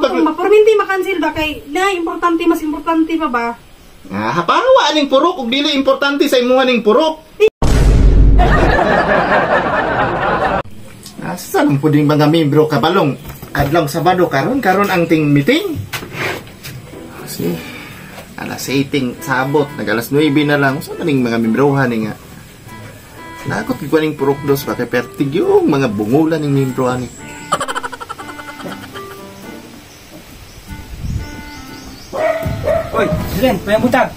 Pag Maporminti makancel ba kay na importante, mas importante pa ba? Ah, hapawa aning purok ug dili importante sa imuha ning purok. Asa lang pud mga membro kabalong adlong Sabado karon karon ang ting meeting. Si alas 8 sabot, nag alas 9 na lang. Unsa man ning mga membrohan ni nga? Nakot gyud ning purok dos pa kay pertig yung mga bungulan ning membro ani. Oy, President, may butag.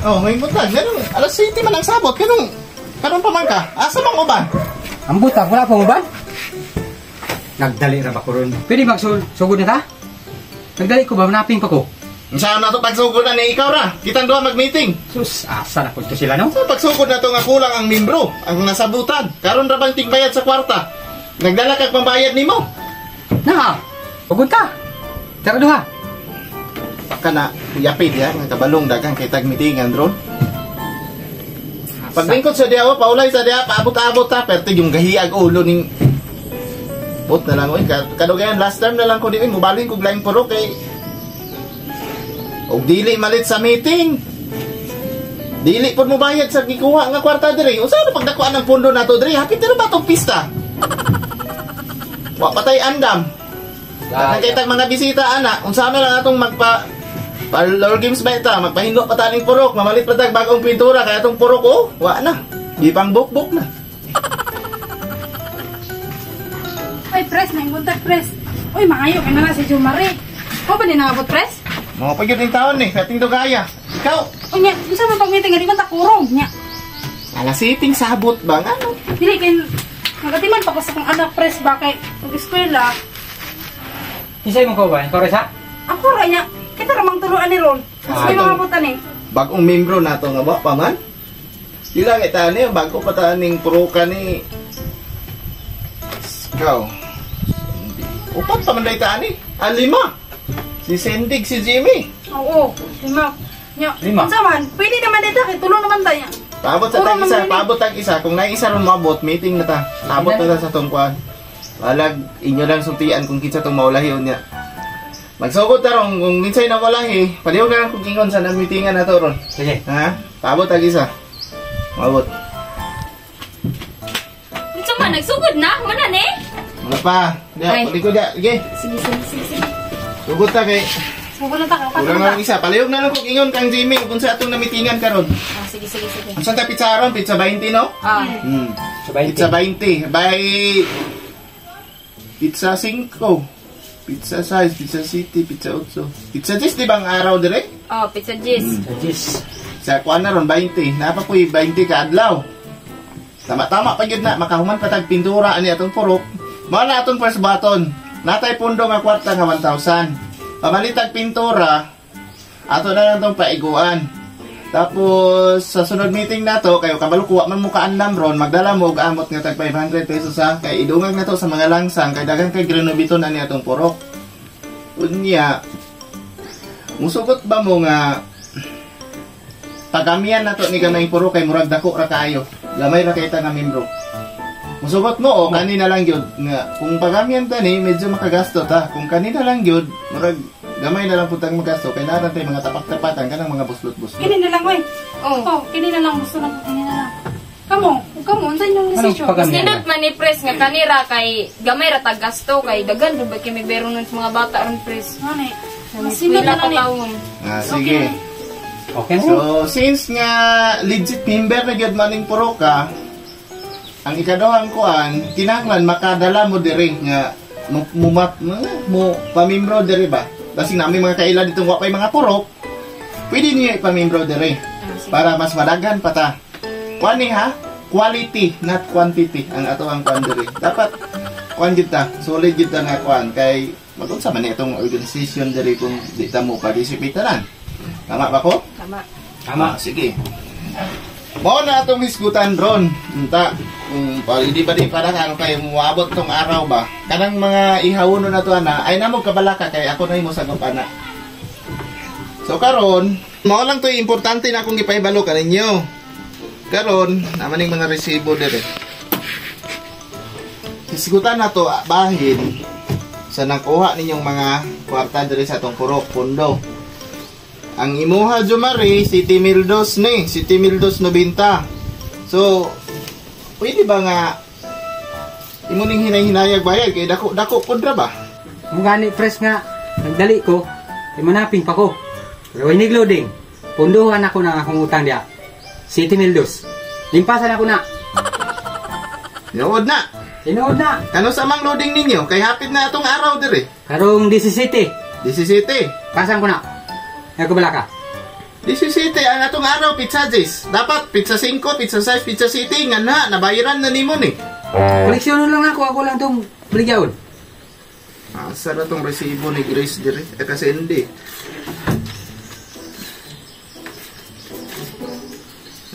Oh, may butag. Ganun, alas 7 man ang sabot. Ganun, karon pa man ka. Asa mang uban? Ang butag, wala pang uban? Nagdali ra ba ko ron? Pwede magsugod na ta? Nagdali ko ba? Manaping pa ko. Saan na to pagsugod na ni ikaw ra? Kitang duha mag-meeting. Sus, asa na ko ito sila, no? Sa pagsugod na to nga kulang ang membro, ang nasabutan. Karon ra bang tigbayad sa kwarta? Nagdala kag pambayad nimo? Na, ugod ta. Tara duha. Kana yapid ya nga kabalong daghang kay tag meetingan ron. Paglingkod sa diha, paulay sa diha, paabot-abot ta, pertig yung gahiag ulo ning bot na lang oy. Kadugayan last time na lang ko di oy, mobalhin kog laing purok kay og dili malit sa meeting. Dili pud mo bayad sa gikuha nga kwarta diri. Unsa na pagdakuan ng pondo nato diri? Hapit ra ba tong pista? Wa patay andam. Daghang kay tag mga bisita ana, unsa na lang atong magpa Parlor games ba ita? Magpahinlo pa taning purok, mamalit pa tag bagong pintura kaya atong purok oh, wa na. Di pang bukbuk na. Oy, pres, may buntag pres. Oy, maayo kay na si Jumare. Ko ba ni naabot pres? Mga pagyud ning taon ni, kating dugaya. Ikaw. Unya, unsa man pag-meeting nga di man ta kurong nya. Alas 7 sabot ba nga no? Dili kay nagatiman pa ko sa akong anak pres ba kay pag-eskwela. Kinsay mo ko ba? Ikaw ra sa? Ako ra nya. Kita ra mang tuloan ni ron. Mas may mga butan eh. Bagong membro nato nga ba pa man? Sila nga tani, bago pa taning puroka ni. Ikaw. Upat pa man day tani. Ah, lima. Si Sendig, si Jimmy. Oo, lima. Nya. Lima. Unsa man? Pwede naman dito kay tulo naman ta nya. Paabot sa tag isa, paabot tag isa. Kung naisa ron maabot, meeting na ta. Abot na ta sa tungkuan. Balag inyo lang sultian kung kinsa tong maulahi unya. Magsugod ta ron kung kinsay na walahi, palihog na lang kung ingon sa nagmeetingan na to ron. Sige. Ha? Paabot tag isa. Maabot. Unsa man nagsugod na? Wala ni? Wala pa. Diya, palikod ya. Sige. Sige, sige, sige, sige. Sugod ta kay. Sugod na ta ka. Kulang na lang isa. Palihog na lang kung ingon kang Jimmy kung sa atong namitingan karon. Ah, sige, sige, sige. Unsa ta pizza ron? Pizza 20 no? Ah. Pizza 20. By Pizza 5. Pizza size, Pizza City, Pizza 8. Pizza 10 di ba ang araw dire? Oh, Pizza 10. Pizza 10. Sa kuan na ron 20. Napa ko'y 20 ka adlaw. Tama-tama pa gyud na makahuman pa tag pintura ani atong purok. Mao na atong first button. Natay pundo nga kwarta nga 1,000. Pamalitag pintura ato na lang tong paiguan. Tapos sa sunod meeting nato kayo kabalo kuha man mo kaandam ron, magdala mo og amot nga tag 500 pesos ha kay idungag nato sa mga langsang kay daghan kay grenobiton ani atong purok. Unya musugot ba mo nga pagamian nato ni gamay purok kay murag dako ra kaayo. Gamay ra kay ta nga membro. Musugot mo o kanina lang gyud nga kung pagamian ta ni medyo makagasto ta. Kung kanina lang gyud murag gamay na lang putang magasto kay naran tay mga tapak-tapatan kanang mga buslot-buslot. Kini na lang oy. Oh. Oh, kini na lang gusto na ko kini na lang. Kamo, ug kamo unsa inyong desisyon? Sinod man ni pres nga kanira kay gamay ra tag gasto kay daghan ra ba kay may bayron sa mga bata ron pres. Ano eh? Sinod na ni. Ah, sige. Okay. So, since nga legit member na gyud maning puroka, ang ikaduhang kuan kinahanglan makadala mo diri nga mo pamimbro diri ba? Basing namin mga kaila dito wa pay mga purok, pwede niyo ipamimbro diri para mas madaghan pa ta. Kuan ni ha, quality not quantity ang ato ang kuan diri. Dapat kuan gyud ta, solid gyud ta nga kuan kay magunsa man ni itong organization diri kung di ta mo participate tanan. Tama ba ko? Tama. Tama. Ah, sige. Mao na atong hisgutan ron. Unta kung hindi pa di para karon kay moabot tong araw ba. Kanang mga ihawuno na to ana, ay namo kabalaka kay ako na himo sa ana. So karon, mao lang to importante na akong gipahibalo kaninyo. Karon, naman ning mga resibo dire. Hisgutan na to bahin. Sa nakuha ninyong mga kwarta diri sa atong purok pundo. Ang imuha Jomari si Mildos ni, si Mildos 90. So pwede ba nga imo ning hinay-hinayag bayad kay dako-dako pud ra ba? Mo gani pres nga nagdali ko, ay manaping pa ko. Pero inig loading. Punduhan ako ng akong utang diya. City Mildos. Limpasan ako na. Tinuod na. Tinuod na. Kano sa mang loading ninyo? Kay hapit na atong araw diri. Karong 17. 17. Pasan ko na. Nagkabala ka. 17 ang atong araw pizza 10. Dapat pizza 5, pizza 6, pizza 7 nga na nabayaran na nimo ni. Koleksyon lang ako, ako lang tong baligyaon. Asa ra tong resibo ni Grace diri? Eh kasi hindi.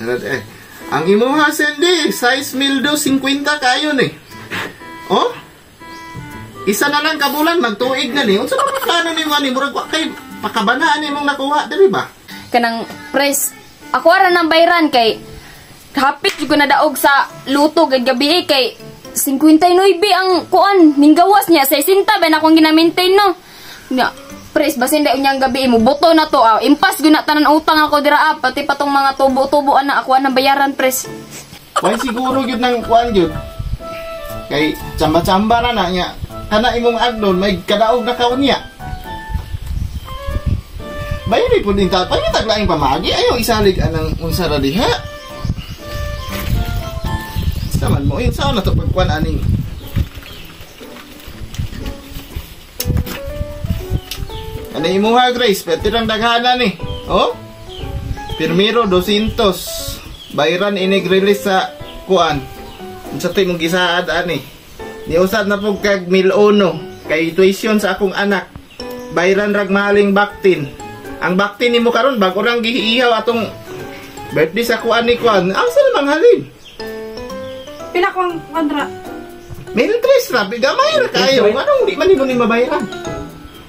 Eh. Ang imuha Sandy, size mildo 50 kayo ni. Oh? Isa na lang kabulan magtuig na ni. Unsa man plano nimo ani murag wa kay pakabanaan imong nakuha diri ba? Kanang pres, ako ra nang bayran kay hapit jud ko nadaog sa luto gid gabi kay 59 ang kuan ninggawas niya 60 ba na akong gina-maintain no. Nya pres basin dayon niyang gabi mo buto na to aw impas gyud na tanan utang ako dira ah, pati patong mga tubo-tubo ana ako nang bayaran pres. Way siguro gyud nang kuan gyud. Kay tsamba-tsamba na na niya. Kana imong agdon may kadaog na kaon niya. Bayri pud din ta pangitag laing pamagi ayaw isalig anang unsa ra diha. Saman mo yun saan na to pagkuan aning. Ano imuha Grace? Pwede lang daghanan ni. Oh? Pirmiro 200. Bayran inig release sa kuan. Unsa to imong gisaad ani? Niusad na pug kag 1,001 kay tuition sa akong anak. Bayran rag mahaling baktin. Ang baktin nimo karon bag-o rang giihaw atong birthday sa kuan ni kuan. Asa namang halin? Pila kong kontra. 1,300 ra gamay ra kayo. Anong di man nimo ni mabayaran?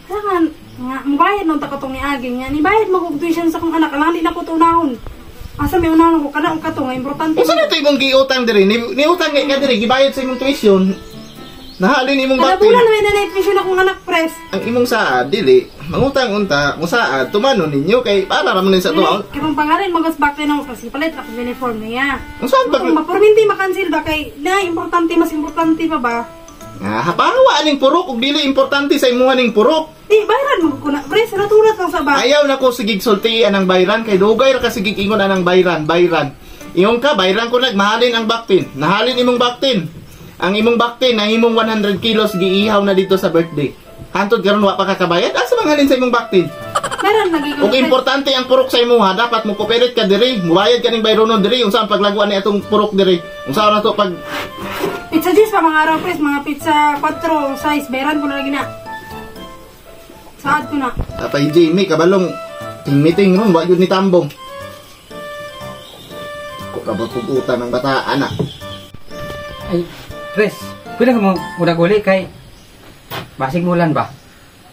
Kailangan nga mubayad nung takatong ni Aging nga nibayad mo kog tuition sa akong anak lang di na ko tunahon. Asa may unahon ko kana og kato nga importante. Unsa na to imong giutang diri? Ni utang ka diri gibayad sa imong tuition. Nahalin imong Kada baktin. bulan may nanay tuition akong anak pres. Ang imong saad dili mangutang unta mo saad tumano ninyo kay para ra man sa tuwa. Kay mong pangalan magos baktin ako kasi palit ako uniform niya. Unsa ang pag maperminti makancel ba kay na importante mas importante pa ba? Ah, hapawa aning purok ug dili importante sa imuha ning purok. Di bayran mo ko na pres raturat lang sa ba. Ayaw na ko sigig sultian ang bayran kay dugay ra ka sigig ingon anang bayran, bayran. Ingon ka bayran ko nagmahalin ang baktin. Nahalin imong baktin. Ang imong baktin na imong 100 kilos giihaw na dito sa birthday. Hantod karon wa pa kakabayad, asa manghalin sa imong baktin? Bayran lagi ko. Ug importante ang purok sa imuha, dapat mo cooperate ka diri, mubayad ka ning bayronon diri unsa ang paglaguan ni atong purok diri. Unsa na to pag pizza 10 pa mga araw pres, mga pizza 4 size bayran ko na lagi na. Saad ko na. Tatay Jimmy kabalong ting meeting ron wa gyud ni tambong. Ko ka ba pug-utan ng bata ana. Ay, pres, pwede ka mo unag uli kay basig mulan ba?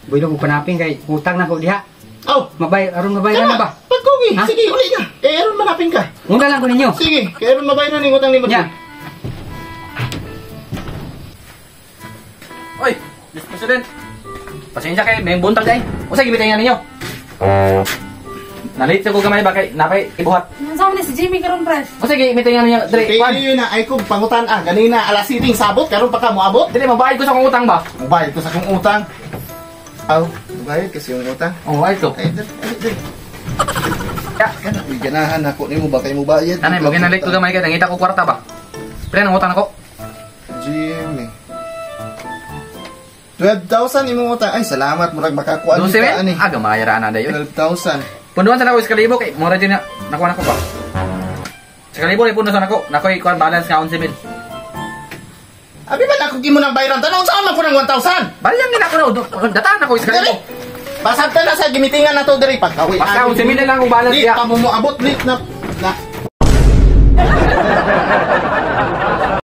Builo ko panaping kay utang na ko diha. Oh, mabay aron mabayran na ba? Pagkugi, sige uli na. Kay aron manaping ka. Una lang ko ninyo. Sige, kay aron mabayran ning utang nimo. Yeah. Oy, Mr. President. Pasensya kay may buntag day. Unsa gibitay ninyo? Nalit ko gamay ba kay napay ibuhat. Unsa man si Jimmy karon pres? Unsa gibitay ninyo dre? Kay na ay kog pangutan ah ganina alas 7 sabot karon pa ka moabot. Dili mabayad ko sa akong utang ba? Mubayad ko sa akong utang. Aw, mubayad kasi yung utang. Oh, ay ko. Ay, dre. Ya, kana uy ganahan ako nimo ba kay mubayad. Anay mo ginalit ko gamay kay nangita ko kwarta ba? Pre nang utang ako. Jimmy. 12,000 imong utang. Ay, salamat murag makakuan ka ani. Ah, gamay ra ana dayon. 12,000. Punduan sa nako 1,000 kay mura din na nakuha nako ba. 1,000 ray pundo sa nako. Nakoy kuan balance nga 11,000. Abi man ako gimo nang bayran tanon saan man ko nang 1,000? Balyang gina ko na datan ako 1,000. Pasagta na sa gimitingan na to diri pagkawi. Basta 11,000 lang akong balance ya. Di pa mo moabot lit na.